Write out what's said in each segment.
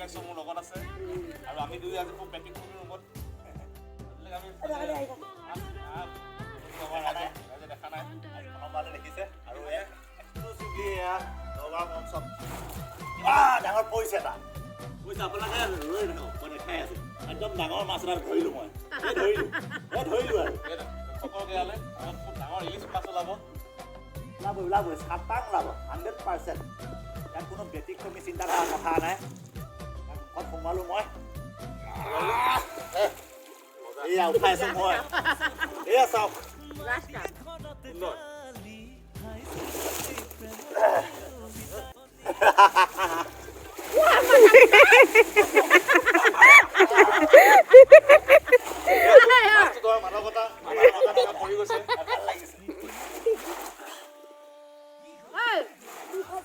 মহেশ্বৰ মোৰ লগত আছে আৰু আমি দুয়ো আজি খুব ব্যতিক্ৰমী ৰুমত। আজিলৈকে আমি আমাৰ ৰাইজে দেখা নাই। আজি প্ৰথমবাৰলৈ দেখিছে আৰু এক্সক্লুচিভলি এয়া নগাঁও মঞ্চত। আহ, ডাঙৰ পৰিছে এটা। বুজিছে, আপোনালোকে ৰৈ থাকক, মই দেখাই আছোঁ। একদম ডাঙৰ মাছ এটা ধৰিলোঁ মই। এই ধৰিলোঁ, এই ধৰিলোঁ আৰু। সকলোকে ইয়ালৈ খুব ডাঙৰ ইলিছ মাছ ওলাব। ওলাব, ওলাবই, চাটাং ওলাব, 100%। ইয়াত কোনো ব্যতিক্ৰমী চিন্তাধাৰা কথা নাই। ইয়াত মুখত সোমালোঁ মই। এয়া উঠাইছোঁ মই, এয়া চাওক। সুন্দৰ। মাছটো ধৰা মানৱতা মানৱতা পৰি গৈছে। ভাল লাগিছে।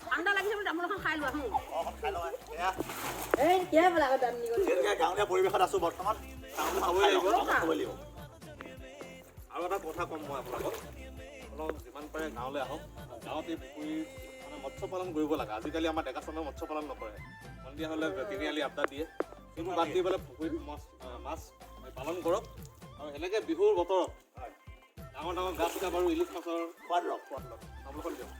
ঠাণ্ডা লাগিছে বুলি তামোল এখন খাই লোৱা। অকণ খাই লওঁ এয়া। এই কিয় পেলাই আকৌ দাম নিগল। যিহেতুকে গাঁৱলীয়া পৰিৱেশত আছোঁ বৰ্তমান, তামোল খাবই খাই লাগিব। লওঁ, তামোল খাবই লাগিব। আৰু এটা কথা ক'ম মই আপোনালোকক, অলপ যিমান পাৰে গাঁৱলৈ আহক। গাঁৱত এই পুখুৰী মানে মৎস্য পালন কৰিব লাগে। আজিকালি আমাৰ ডেকা চামে মৎস্য পালন নকৰে। সন্ধিয়া হ'লে তিনিআলি আড্ডা দিয়ে। সেইবোৰ বাদ দি পেলাই পুখুৰীত মাছ মাছ পালন কৰক আৰু সেনেকৈ বিহুৰ বতৰত ডাঙৰ ডাঙৰ গ্ৰাছ কাপ আৰু ইলিছ মাছৰ সোৱাদ লওক। সোৱাদ লওক। তামোলখন দিয়ক।